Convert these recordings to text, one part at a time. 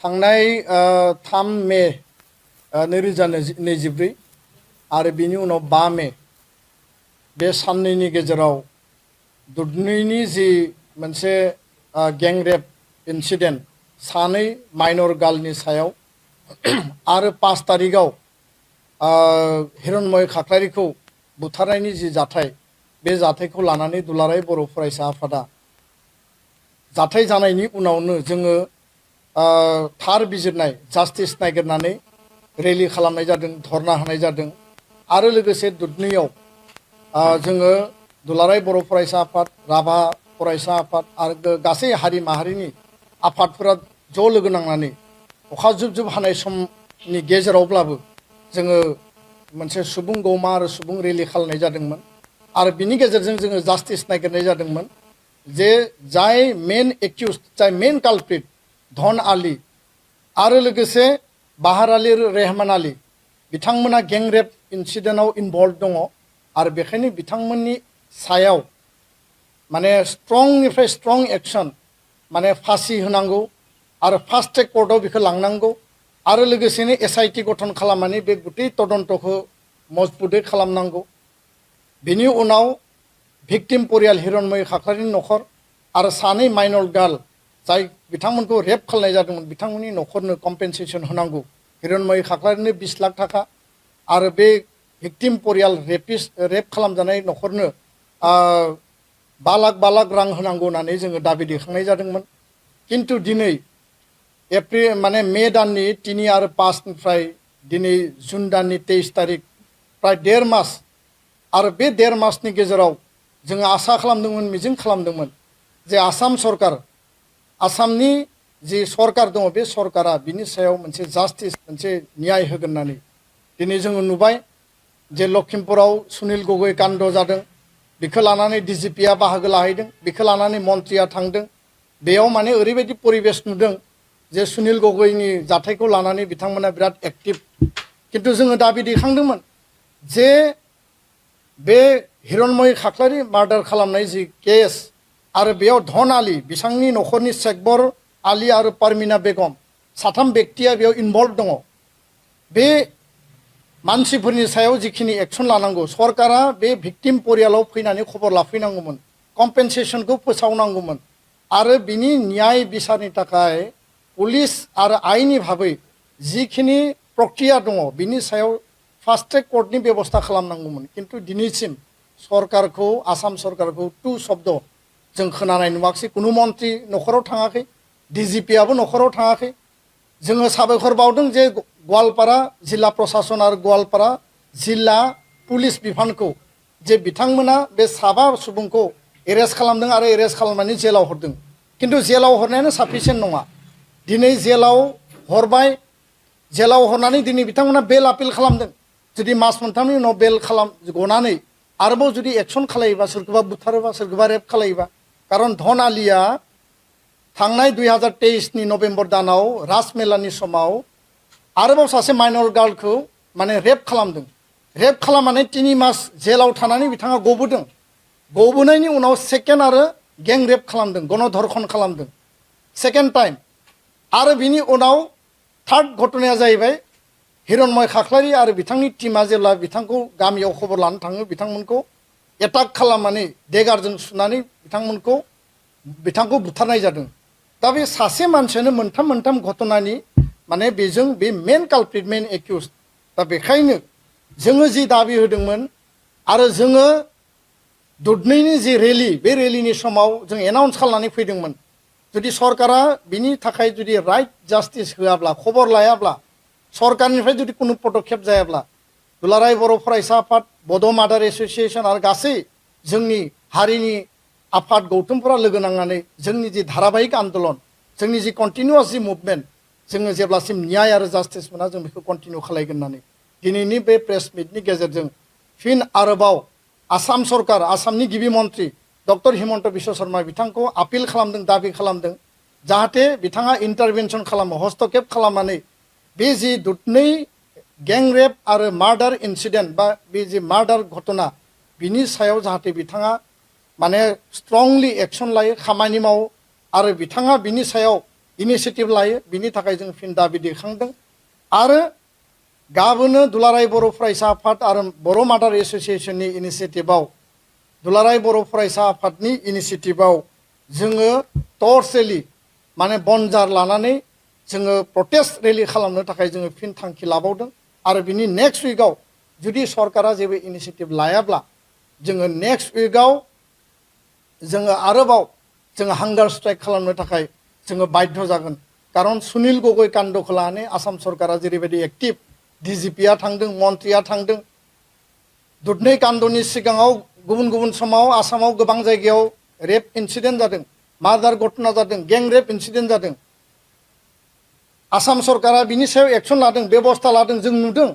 थांनाय 3 मे 2024 आरो बिनि उनाव 5 मे बे साननैनि गेजेराव दुधनैनि जि मोनसे गैंरेप इन्सिडेन्ट सानै माइनर गार्लनि सायाव आरो 5 तारिखाव हिरण्मय खाख्लारिखौ बुथारनायनि जि जाथाय बे जाथायखौ लानानै दुलाराय बर' फरायसा आफादा जाथाय जानायनि उनावनो जोङो थार बिजिरनाय जास्टिस नागिरनानै रेलि खालामनाय जादों धरना होनाय जादों आरो लोगोसे दुधनैयाव जोङो दुलाराय बर' फरायसा आफाद राभा फरायसा आफाद आरो गासै हारि माहारिनि आफादफोरा ज' लोगो नांनानै अखा जुब जुब हानाय समनि गेजेरावब्लाबो जोङो मोनसे सुबुं गौमा आरो सुबुं रेलि खालामनाय जादोंमोन आरो बिनि गेजेरजों जोङो जास्टिस नागिरनाय जादोंमोन जे जाय मेन एक्यूज जाय मेन कालप्रिट धन आली आरो लोगोसे बाहार आली रेहमान आली बिथांमोना गैंरेप इन्सिडेन्टआव इनभल्व दङ आरो बेखायनो बिथांमोननि सायाव माने स्ट्रंनिफ्राय स्ट्रं एक्शन माने फासि होनांगौ आरो फास्ट ट्रेक कर्टआव बेखौ लांनांगौ आरो लोगोसेनो SIT गठन खालामनानै बे गुटै तदन्तखौ मजबुतै खालामनांगौ बिनि उनाव भिक्टिम परियाल हिरण्मय खाख्लारिनि नखर आरो सानै माइनर गार्ल जाय बिथांमोनखौ रेप खालामनाय जादोंमोन बिथांमोननि नखरनो कम्पेनसेसन होनांगौ हिरण्मय खाख्लारिनो 20 लाख थाखा आरो बे भिक्टिम परियाल रेप खालामजानाय नखरनो 5 लाख रां होनांगौ होननानै जोङो दाबि दैखांनाय जादोंमोन किन्तु दिनै एप्रिल माने मे दाननि 3 आरो 5 निफ्राय दिनै जुन दाननि 23 तारिख प्राय 1.5 मास आरो बे 1.5 मासनि गेजेराव जोङो आसा खालामदोंमोन मिजिं खालामदोंमोन जे आसाम सरकार आसामनि जि सरकार दङ बे सरकारा बिनि सायाव मोनसे जास्टिस मोनसे न्याय होगोन होननानै दिनै जोङो नुबाय जे लखिमपुराव सुनील गगৈ काण्ड जादों बेखौ लानानै DGPआ बाहागो लाहैदों बेखौ लानानै मन्थ्रिया थांदों बेयाव माने ओरैबायदि परिबेस नुदों जे सुनील गगैनि जाथायखौ लानानै बिथांमोना बिराद एक्टिभ किन्तु जोङो दाबि दैखांदोंमोन जे बे हिरण्मय खाख्लारि मार्डार खालामनाय जि केस आरो बेयाव धन आली बिथांनि नखरनि शेखबर आली आरो परमिना बेगम साथाम व्यक्तिया बेयाव इनभल्व दङ बे मानसिफोरनि सायाव जिखिनि एक्शन लानांगौ सरकारा बे भिक्टिम परियालाव फैनानै खबर लाफैनांगौमोन कम्पेनसेसनखौ फोसावनांगौमोन आरो बिनि न्याय बिसारनि थाखाय पुलिस आरो आइननि भाबै जिखिनि प्रक्रिया दङ बिनि सायाव फास्ट ट्रेक कर्टनि बेबस्था खालामनांगौमोन किन्तु दिनैसिम सरकारखौ आसाम सरकारखौ टु शब्द जों खोनानाय नुवाखै कुनु मन्थ्रि नखराव थाङाखै DGPआबो नखराव थाङाखै जोङो साबायखर बावदों जे गवालपारा जिल्ला प्रशासन आरो गवालपारा जिल्ला पुलिस बिफानखौ जे बिथांमोना बे साबा सुबुंखौ एरेस्ट खालामदों आरो एरेस्ट खालामनानै जेलाव हरदों किन्तु जेलाव हरनायानो साफिसियेन्ट नङा दिनै जेलाव हरबाय जेलाव हरनानै दिनै बिथांमोना बेल आपिल खालामदों जुदि मास मोनथामनि उनाव बेल गनानै आरोबाव जुदि एक्शन खालायोबा सोरखौबा बुथारोबा सोरखौबा रेप खालायोबा कारण धन आलिया थांनाय 2023 नि नभेम्बर दानाव राजमेलानि समाव आरोबाव सासे माइनर गार्लखौ माने रेप खालामदों रेप खालामनानै 3 मास जेलाव थानानै बिथाङा गबोदों गबोनायनि उनाव सेकेन्ड आरो गैं रेप खालामदों गणधर्षण खालामदों सेकेन्ड टाइम आरो बिनि उनाव थार्ड घटनाया जाहैबाय हिरण्मय खाख्लारि आरो बिथांनि टीमा जेब्ला बिथांखौ गामियाव खबर लानो थाङो बिथांमोनखौ एटाक खालामनानै देगारजों सुनानै बिथांखौ बुथारनाय जादों दा बे सासे मानसियानो मोनथाम घटनानि माने बेजों बे मेन कालप्रिट मेन एक्यूज दा बेखायनो जोङो जि दाबि होदोंमोन आरो जोङो दुधनैनि जि रेलि बे रेलिनि समाव जों एनाउन्स खालामनानै फैदोंमोन जुदि सरकारा बिनि थाखाय जुदि राइट जास्टिस होआब्ला खबर लायाब्ला सरकारनिफ्राय जुदि कुनु पदक्षेप जायाब्ला दुलाराय बर' फरायसा आफाद बड' मादार एस'सियेसन आरो गासै जोंनि हारिनि आफाद गौथुमफोरा लोगो नांनानै जोंनि जि धाराबाहिक आन्दलन जोंनि जि कन्टिनिउआस जि मुभमेन्ट जोङो जेब्लासिम न्याय आरो जास्टिस मोना जों बेखौ कन्टिनिउ खालायगोन होननानै दिनैनि बे प्रेस मिटनि गेजेरजों फिन आरोबाव आसाम सरकार आसामनि गिबि मन्थ्रि डक्टर हिमन्त बिश्व शर्मा बिथांखौ आपिल खालामदों दाबि खालामदों जाहाथे बिथाङा इन्टारभेनसन खालामो हस्तक्षेप खालामनानै बे जि दुधनै गैंरेप आरो मार्डार इन्सिडेन्ट बा बे जि मार्डार घटना बिनि सायाव जाहाथे बिथाङा माने स्ट्रंलि एक्शन लायो खामानि मावो आरो बिथाङा बिनि सायाव इनिसियेटिभ लायो बिनि थाखाय जों फिन दाबि दैखांदों आरो गाबोनो दुलाराय बर' फरायसा आफाद आरो बर' मादार एस'सियेसननि इनिसियेटिभआव दुलाराय बर' फरायसा आफादनि इनिसियेटिभआव जोङो टर्च रेलि माने बनजार लानानै जोङो प्रटेस्ट रेलि खालामनो थाखाय जोङो फिन थांखि लाबावदों आरो बिनि नेक्स्ट उइकआव जुदि सरकारा जेबो इनिसियेटिभ लायाब्ला जोङो नेक्स्ट उइकआव जोङो आरोबाव जोङो हांगार स्ट्राइक खालामनो थाखाय जोङो बाध्य जागोन खारन सुनिल गगৈ कान्दखौ लानानै आसाम सरकारा जेरैबायदि एक्टिभ डिजिपिआ थांदों मन्त्रिया थांदों दुधनै कान्दनि सिगाङाव गुबुन गुबुन समाव आसामाव गोबां जायगायाव रेप इन्सिडेन्ट जादों मार्डार घटना जादों गें रेप इन्सिडेन्ट जादों आसाम सरकारा बिनि सायाव एक्सन लादों बेबस्था लादों जों नुदों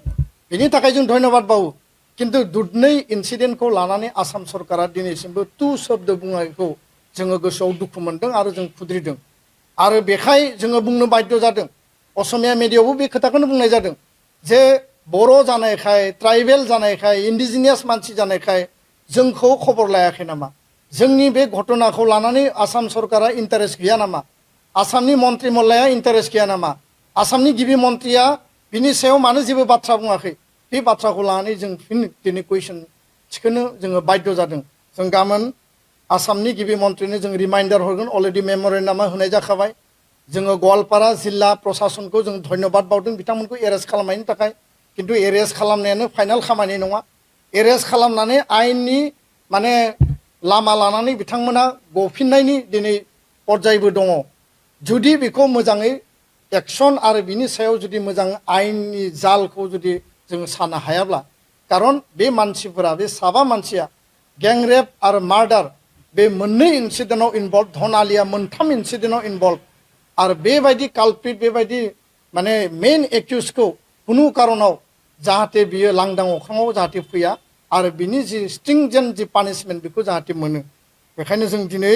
बिनि थाखाय जों धन्यबाद बावो किन्तु दुधनै इन्सिडेन्टखौ लानानै आसाम सरकारा दिनैसिमबो तु शब्द बुंनायखौ जोङो गोसोआव दुखु मोनदों आरो जों खुद्रिदों आरो बेखाय जोङो बुंनो बाध्य जादों असमिया मिडियायावबो बे खोथाखौनो बुंनाय जादों जे बर' जानायखाय ट्राइबेल जानायखाय इन्डिजिनियास मानसि जानायखाय जोंखौ खबर लायाखै नामा जोंनि बे घटनाखौ लानानै आसाम सरकारा इन्टारेस्ट गैया नामा आसामनि मन्त्रि मल्लाया इन्टारेस्ट गैया नामा आसामनि गिबि मन्त्रिया बिनि सायाव मानो जेबो बाथ्रा बुङाखै बे बाथ्राखौ लानानै जों फिन दिनै कुइसन थिखोनो जोङो बाध्य जादों जों गाबोन आसामनि गिबि मन्त्रिनो जों रिमाइन्डार हरगोन अलरेडि मेम'रेन्डामा होनाय जाखाबाय जोङो गवालपारा जिल्ला प्रशासनखौ जों धन्यबाद बावदों बिथांमोनखौ एरेस्ट खालामनायनि थाखाय किन्तु एरेस्ट खालामनायानो फाइनाल खामानि नङा एरेस्ट खालामनानै आयेननि माने लामा लानानै बिथांमोना गफिननायनि दिनै पर्यायबो दङ जुदि बेखौ मोजाङै एक्सन आरो बिनि सायाव जुदि मोजां आयेननि जालखौ जुदि जों साननो हायाब्ला खारन बे मानसिफोरा बे साबा मानसिया गें रेप आरो मार्डार बे मोननै इन्सिडेन्टआव इनभल्भ धनालिया मोनथाम इन्सिडेन्टआव इनभल्भ आरो बेबायदि कालप्रिट बेबायदि माने मेइन एक्युजखौ कुनु कारनाव जाहाथे बियो लांदां अख्राङाव जाहाथे फैया आरो बिनि जि स्ट्रिंजेन्ट जि पानिशमेन्ट बेखौ जाहाथे मोनो बेखायनो जों दिनै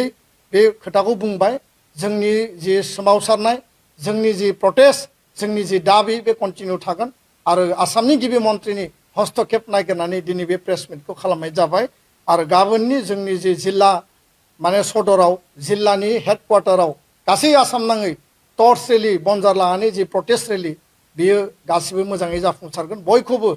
बे खोथाखौ बुंबाय जोंनि जि सोमावसारनाय जोंनि जि प्रटेस्ट जोंनि जि दाबि बे कन्टिनिउ थागोन आरो आसामनि गिबि मन्त्रिनि हस्तक्षेप नागिरनानै दिनै बे प्रेस मिटखौ खालामनाय जाबाय आरो गाबोननि जोंनि जि जिल्ला माने सदराव जिल्लानि हेडक्वार्टाराव गासै आसाम नाङै टर्च रेलि बनजार लानानै जि प्रटेस्ट रेलि बेयो गासिबो मोजाङै जाफुंसारगोन बयखौबो